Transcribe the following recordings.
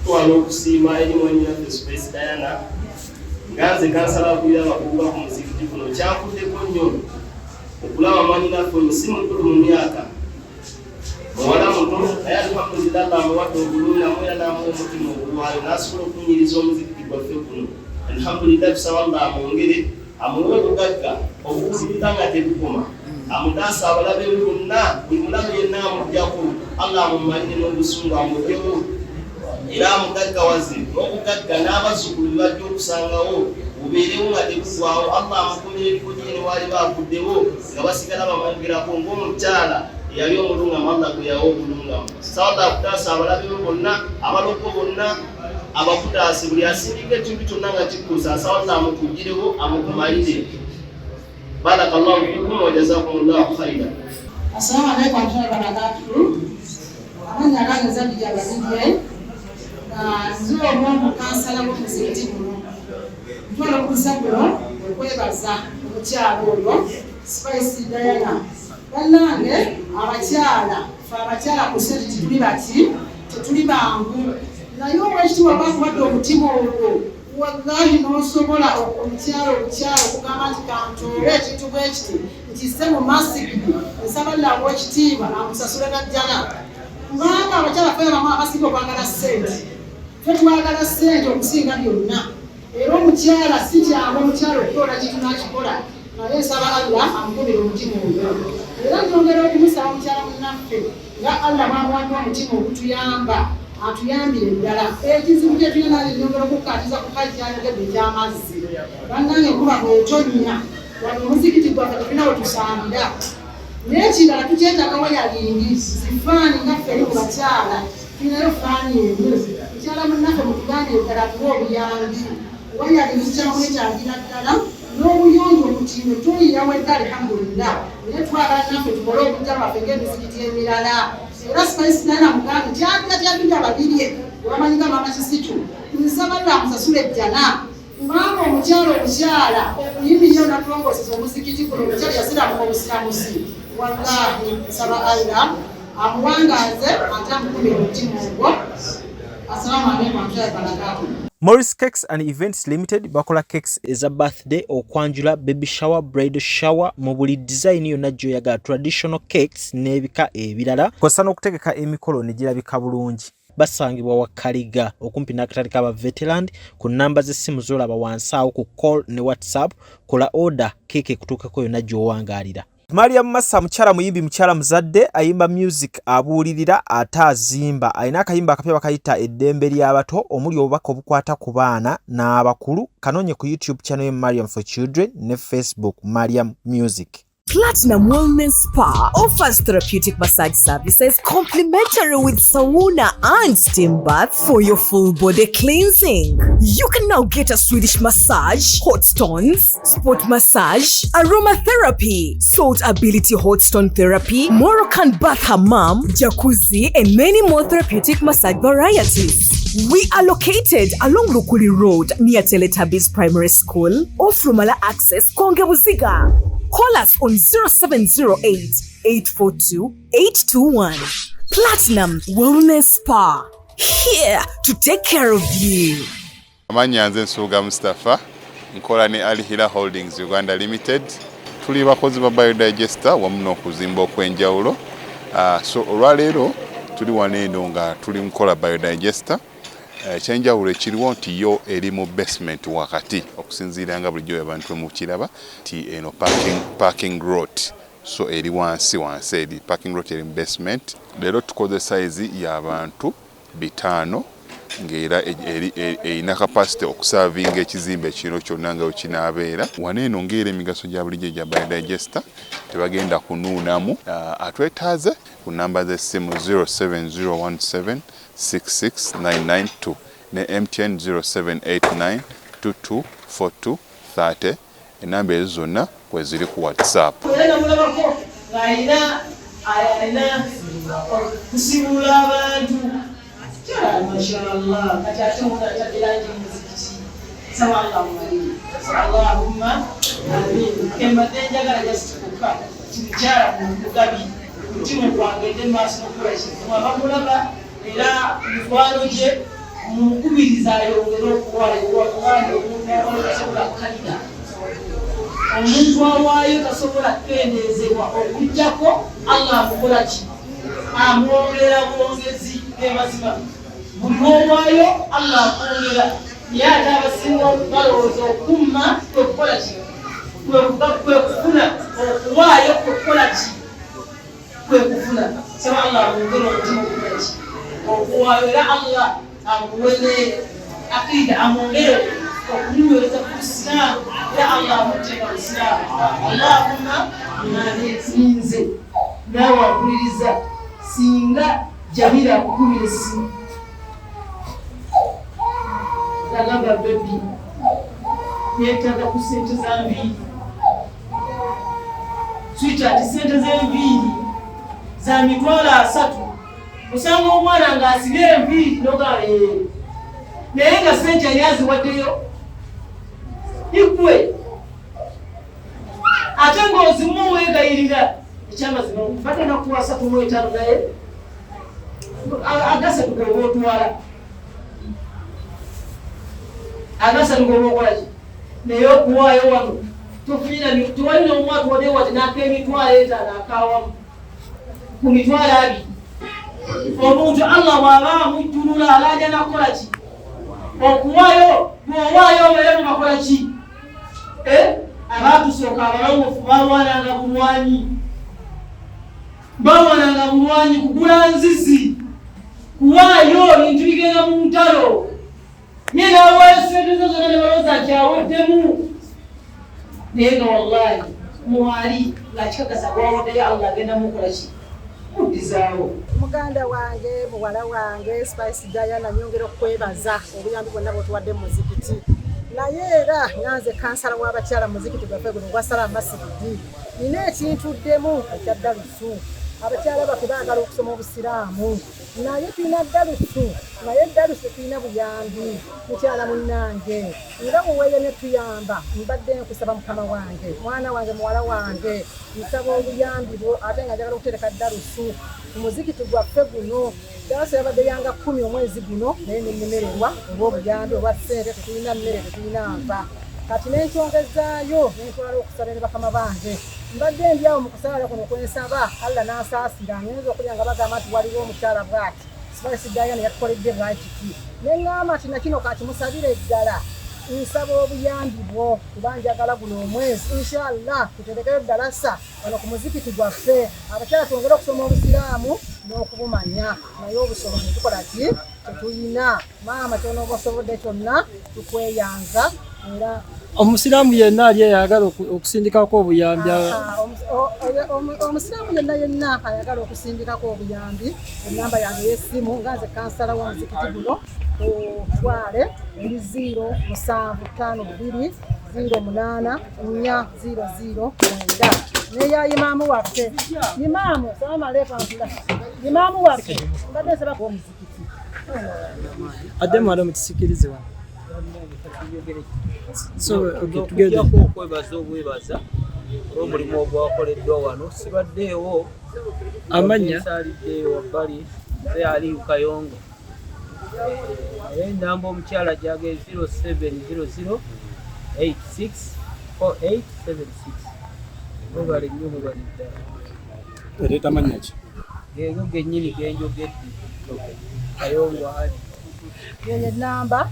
Twala okusiima eri mwannyinaffe Spice Diana nga nze kansala akulira abavubuka ku muzikiti guno. Kyankuddeko nnyo okulaba mwannyinaffe ono si mukulu mu myaka, muwala muto, naye alhamdulillah Allah amuwadde obulungamu era n'amuwa omutima ogulwayo n'asobola okunyiriza omuzikiti gwaffe guno. Alhamdulillah, tusaba Allah amwongere amuwe obugagga obukulirira nga tebukoma, amutaasa abalabe be bonna, buli mulabe yenna amuggyako Allah amumalire n'obusungu amuggyeko era amugaggawaze n'obugagga n'abazzukulu be bajja okusangawo bubeerewo nga tebuggwawo. Allah amukumire ebifo gye ne waaliba avuddewo nga basigala bamwogerako ng'omukyala eyali omulungamu Allah gwe yawa obulungamu. Saba Allah akutaasa abalabe be bonna, abalokko bonna abakutaase, buli asindika ekintu kyonna nga kikuusa asaba Allah amukugirewo amukumalire. Barakallahu fikum wa jazakumullahu khaira. Assalamu alaikum warahmatullahi wabarakatuh. Amannya gange Zabija Babirye, nga nze omu mu kansala w'omuzikiti guno. Ntwala omukisa guno okwebaza omukyala oyo Spice Diana. Bannange abakyala, ffe abakyala ku sente tetuli baki, tetuli bangu, naye owekitiibwa bakuwadde omutima ogwo, wallahi n'osobola omukyala obukyala okugamba nti kantoole ekintu bwe kiti nkisse mu masigidi. Nsaba Allah owekitiibwa amusasule najjana, kubanga abakyala ffe abamu abasinga okwagala ssente, ffe twagala ssente okusinga byonna. Era omukyala si kyangu omukyala okutoola kintu n'akikola, naye nsaba Allah amukumire omutima ogwo. Era nyongera okumusaba mukyala munnaffe nga Allah bw'amuwadde omutima ogutuyamba, atuyambire ddala ekizibu kye tulina. Nange nyongera okukkaatiza ku Hajji ayogedde eky'amazzi. Bannange, kuba bw'etonnya wano omuzikiti gwaffe tetulina we tusambira. N'ekirala, tukyetaaga wiring zifaani nga ffe mu bakyala tulinayo faani emu. Mukyala munnaffe, mutugambire ddala tuwe obuyambi, wiring tukyamwetaagira ddala, n'obuyonjo omutindo tuyirawo edda, alhamdulillah, naye twagala naffe tukole obujja bwaffe ng'emizikiti emirala. Era Spice Diana mugambe kyabira kyabira Babirye wamanyi nga Mama Kisitu, nsaba Allah amusasule ejjana, kubanga omukyala omukyala okuyimirira natulongoseza omuzikiti guno, omukyala yasiramuka obusiramusi. Wallahi nsaba Allah amuwangaaze ate amukumire omutima ogwo. Assalamu alaikum warahmatullahi wabarakatuh. Morris Cakes and Events Limited bakola cakes eza birthday, okwanjula, baby shower, bridal shower mu buli design yonna gy'oyagala, traditional cakes n'ebika ebirala, kw'ossa n'okutegeka emikolo ne girabika bulungi. Basangibwa Wakaliga okumpi n'akatale k'aba Veteran, ku nnamba z'essimu z'olaba wansi awo ku call ne WhatsApp. Kola order, keeke ekutuukeko yonna gy'owangaalira. Mariam Massa mukyala muyimbi, mukyala muzadde, ayimba music, abuulirira ate azimba. Alina akayimba akapya bakayita Eddembe ly'Abato, omuli obubaka obukwata ku baana n'abakulu. Kanoonye ku YouTube channel ye Mariam for Children ne Facebook Mariam Music. Platinum Wellness Spa offers therapeutic massage services complimentary with sauna and steam bath for your full body cleansing. You can now get a Swedish massage, hot stones, sport massage, aromatherapy, salt ability hot stone therapy, Moroccan bath hammam, jacuzzi, and many more therapeutic massage varieties. We are located along Lukuli Road near Teletubbies Primary School, off Rumala Access, Konge Buziga. Call us on 0708 842 821. Platinum Wellness Spa, here to take care of you. Amannya nze Nsubuga Mustapha, nkola ne Al Hila Holdings Uganda Limited. Tuli bakozi ba biodigester wamu n'okuzimba okw'enjawulo. So olwaleero tuli wano eno nga tuli nkola biodigester. Ekyenjawulo ekiriwo nti yo eri mu basement wakati, okusinziira nga bulijjo abantu mukiraba nti eno parking lot, so eri wansi wansi, eri parking lot, eri mu basement. Leero tukoze size y'abantu 500, ng'era erina capacity okuservinga ekizimbe kino kyonna nga wekinaabeera. Wano eno ng'era emigaso gya bulijjo egya biodigester, tebagenda kunuunamu. Atwetaaze ku namba z'essimu 07017 66992 ne MTN 0789 2242 30. Enamba ezo zonna kweziri ku WhatsApp. Era namulabako ng'alina alina kusibuula abantu. Mashallah, kati ate omwana atadde langi muzikiti. Saba Allah amumalire. Allahumma amin. Kembadde njagala just kuka kimukyala mugabi, omutima gwangedde maaso n'okukola kintu abamulaba era mikwano gye. Mukubiriza ayongere okuwaayo, wallahi omuntu awaayo tasobola kukalira, omuntu awaayo tasobola kukendeezebwa okuggyako Allah amukola ki? Amwongera bwongezi. Ge mazima, buli lw'owaayo Allah akwongera, naye ate abasinga balowooza okumma kwe kukola ki? Kwe kufuna. Okuwaayo kwe kukola ki? Kwe kufuna. Saba Allah amwongere omutima okukola ki? Okuwaayo, era Allah amuwene akida, amwongere okumunyweza ku Busiraamu, era Allah amutte nga Busiraamu. Allahumma amin. Nze naawe ampuliriza, singa Jamila akukubira essimu nagamba, "Baby, neetaaga ku sente za nviiri." Sweetheart, sente z'enviiri za 300,000. Osanga omwana ng'asibye enviiri nogaa, naye nga sente yali aziwaddeyo igwe, ate ng'ozimu weegayirira. Ekyamazima badde nakuwa 35, naye agasatu goba otwala, agasatu goba okolaki? Naye okuwaayo wano tofunira, tewali n'omu atuwaddeyo wadde n'ak'emitwalo 5 akawamu ku 20,000. Omuntu Allah bw'aba amujjulula alaja nakukola ki? Okuwaayo. Bw'owaayo obeere mubakola ki? Abaatusooka abalongoofu balwananga bulwanyi, balwananga bulwanyi kugula nzizi, kuwaayo bintu bigenda mu ntalo. Naye nawaayo sente zo zonna ne balowooza nti aweddemu, naye nga wallahi mwali ng'akikakasa gwawaddeyo Allah agenda mukola ki? Muddizaawo. Muganda wange, muwala wange Spice Diana, nyongera okukwebaza obuyambi bwonna bwotuwadde mu muzikiti. Naye era nga nze kansala w'abakyala mu muzikiti gwaffe guno ogwa Salama Masigidi, nina ekintuddemu ekya dalusu. Abakyala baffe baagala okusoma Obusiraamu, naye tulina dalusu, naye dalusu tulina buyambi. Mukyala munnange, nga bweweeyamye tuyamba, mbadde nkusaba mukama wange, mwana wange, muwala wange, nsaba obuyambi bwo, ate nga njagala okutereka dalusu ku muzikiti gwaffe guno. Dalusu yabadde yanga 10 omwezi guno, naye nenemererwa olw'obuyambi olwa ssente. Tetulina mmere, tetulina nva. Kati nenkyongezaayo nentwala okusaba ne bakama bange. Mbadde ndi awo mu kusaala kuno kwensaba Allah n'ansaasira, ngenza okulya nga bagamba nti waliwo omukyala bw'ati, Spice Diana, yatukoledde bwakiti. Neŋŋamba nti nakino kakimusabire ddala. Nsaba obuyambi bwo kuba njagala guno omwezi inshallah tuterekeyo ddalasa wano ku muzikiti gwaffe, abakyala twongere okusoma Obusiraamu n'okubumanya. Naye obusobozi tukola ki? Tetulina. Maama, kyonooba osobodde kyonna tukweyanza era. Omusiraamu yenna ali eyagala okusindikako obuyambi? Omusiraamu yenna yenna ayagala okusindikako obuyambi, enamba yange ey'essimu nga nze kansala w'omuzikiti guno otwale eri 0752 08 400 9, neya imaamu waffe. Imaamu, salamu aleikum. Imaamu waffe, mbadde nsaba kuwa omuzikiti. Ate mwala mukisikirize wano. So, okay, together. Okujjako okwebaza obwebaza olw'omulimu ogwakoleddwa wano, sibaddeewo. Amannya? Nsaalidde wabbali, nze Aliyu Kayongo. Naye enamba omukyala gyage 0700 86 4876. Mwebale nnyo, mwebale ddala. Ereeta mannya ki? Geego gennyini genjogedde, Kayongo Ali. Yeyo enamba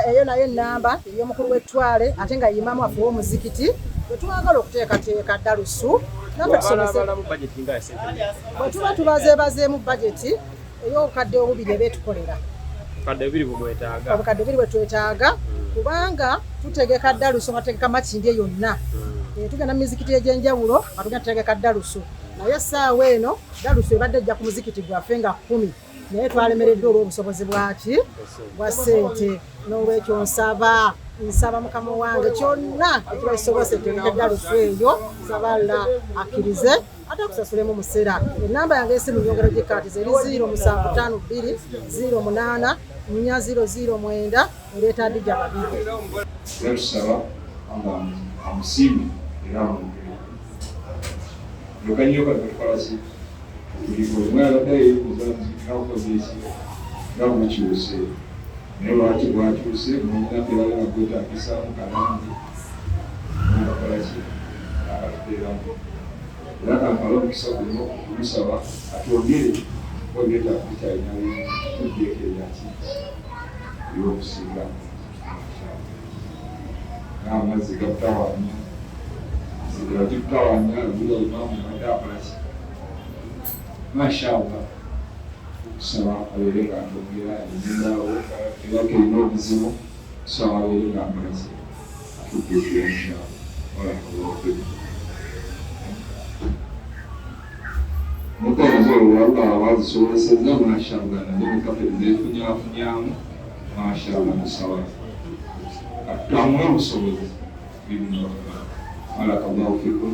eyo, nayo enamba ey'omukulu w'ettwale, ate nga imaamu waffe w'omuzikiti, bwe twagala okuteekateeka dalusu naffe tusomese. Abalamu budget nga ya sente? Bwe tuba tubazeebazeemu budget ey'obukadde 2 eba etukolera. 2000 bumwetaaga? 2000 bwe twetaaga, kubanga tutegeka dalusu nga tutegeka Makindye yonna. Tugenda mu mizikiti egy'enjawulo nga tugenda tutegeka dalusu, naye essaawa eno dalusu ebadde ejja ku muzikiti gwaffe nga 10, naye twalemereddwa olw'obusobozi bwaki? Bwa ssente. N'olwekyo nsaba mukama wange kyonna ekiba kisobose tutegeke dalusu eyo. Nsaba Allah akkirize ate akusasulemu musera. Enamba yange esimu nyongero gikatiza eri 0752 08 400 9, ereeta Adija Babiri. Era tusaba Allah amusiime era amwongere yokanyoka tukola ki tuliko omwana abadde yeebuuza nti nakoze eki nga gukyuse. Naye lwaki bwakyuse mwenyinaffe balaba gwetagisaamu kalangi ngakola ki akatuteeramu era kampale omukisa guno okumusaba atwongere kuba byetaago bikyalina bingi tugyeko ebyaki ebyokusinga n'amazzi gakutawanya zigala gikutawanya gula imamu abadde akola ki mashallah tusaba abeere nga atwongera emyendaawo ebaka erina obuzibu tusaba abeere nga akola ki atugguukira inshallah barakallahu fikum Mutayiza olwo Allah wazisobosezza mashallah nazo mukafiri zefunyafunyamu mashallah musaba amuwe obusobozi bibinirahman barakallahu fikum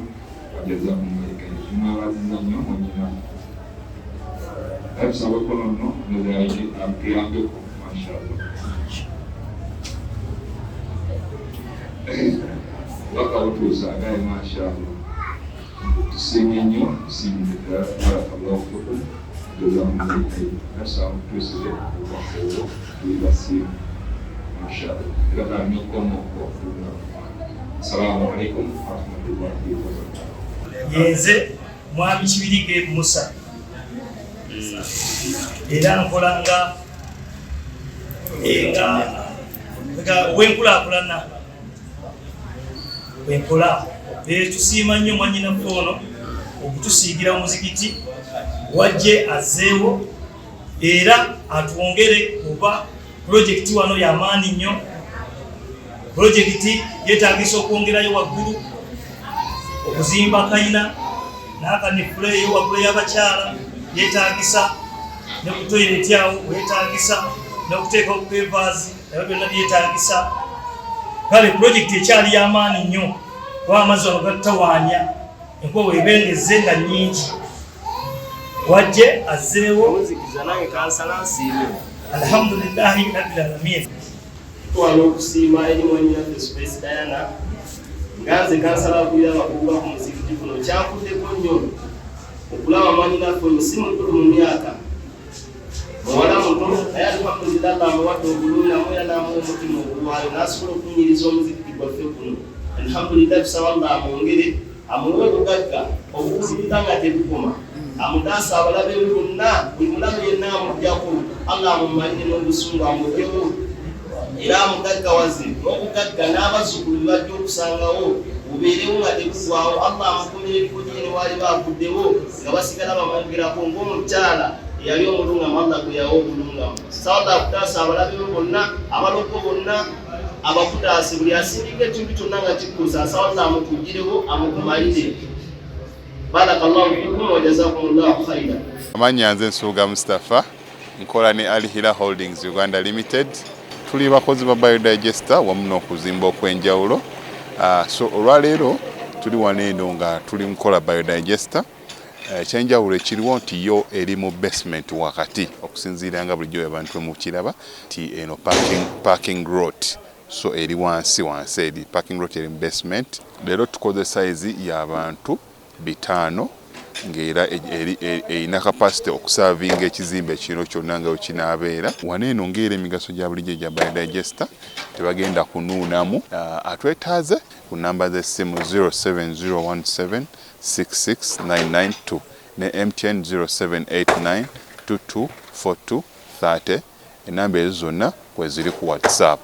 wajazakum llahu tumwebaziza nnyo mwenyina naye tusabeko nonno atuyambeko mashallah obubaka butuusa agaye mashallah tusiimye nnyo tusiimidde ddala barakallahu fikum jazakumullahu khair nasaba mutuusize obubaka obwo tuli basiimu mashallah era kalina okukoma okwo assalamu alaikum warahmatullahi wabarakatuh Yenze Mwami Kibirige Musa era nkola nga nga nga ow'enkulaakulana bwenkola. Tusiima nnyo mwannyinaffe ono okutusiigira omuzikiti wajje azzeewo era atwongere kuba pulojekiti wano yamaanyi nnyo. Pulojekiti yeetagisa okwongerayo waggulu okuzimba kayina n'akanifuleeyo waggulu y'abakyala yeetagisa ne ku toyireti awo weetagisa n'okuteekawo pevaazi nabyo byonna byetagisa. Kale pulojekiti ekyali y'amaanyi nnyo kuba amazzi wano gatutawaanya enkuba bw'eba nga nnyingi wajje azzeewo. Nzikiza nange kansala nsiime. Alhamdulillahi rabbil alamin. Tutwala okusiima eri mwannyinaffe Space Diana nga nze kansala akulira abavubuka ku muzikiti guno kyankuddeko nnyo okulaba mwannyinaffe ono si mukulu mu myaka muwala muto naye alhamdulillah Allah amuwadde obulungamu era n'amuwa omutima oguwaayo n'asobola okunyiriza omuzikiti gwaffe guno. Alhamdulillah tusaba Allah amwongere amuwe obugagga obukulira nga tebukoma amutaasa abalabe be bonna buli mulabe yenna amuggyako Allah amumalire n'obusungu amuggyeko era amugaggawaze n'obugagga n'abazzukulu be bajja okusangawo bubeerewo nga tebuggwawo. Allah amukumire ebifo gye ne waaliba avuddewo nga basigala bamwogerako ng'omukyala eyali omulungamu Allah gwe yawa obulungamu. Saba Allah akutaasa abalabe be bonna abaloko bonna abakutaase buli asindika ekintu kyonna nga kikuusa asaba Allah amukugirewo amukumalire. Barakallahu fikum wa jazakumullahu khaira. Amannya nze Nsubuga Mustafa nkola ne Al Hila Holdings Uganda Limited. Tuli bakozi ba biodigester wamu n'okuzimba okw'enjawulo. So olwaleero tuli wano eno nga tuli mukola biodigester. Ekyenjawulo ekiriwo nti yo eri mu basement wakati okusinziira nga bulijjo abantu bwe mukiraba nti eno parking lot so eri wansi wansi eri parking lot eri mu basement. Leero tukoze size y'abantu 500 ng'era erina capacity okuservinga ekizimbe kino kyonna nga bwe kinaabeera. Wano eno ng'era emigaso gya bulijjo egya biodigester tebagenda kunuunamu. Atwetaaze ku namba z'essimu 07017 66992 ne MTN 0789 2242 30 enamba ezo zonna kweziri ku WhatsApp.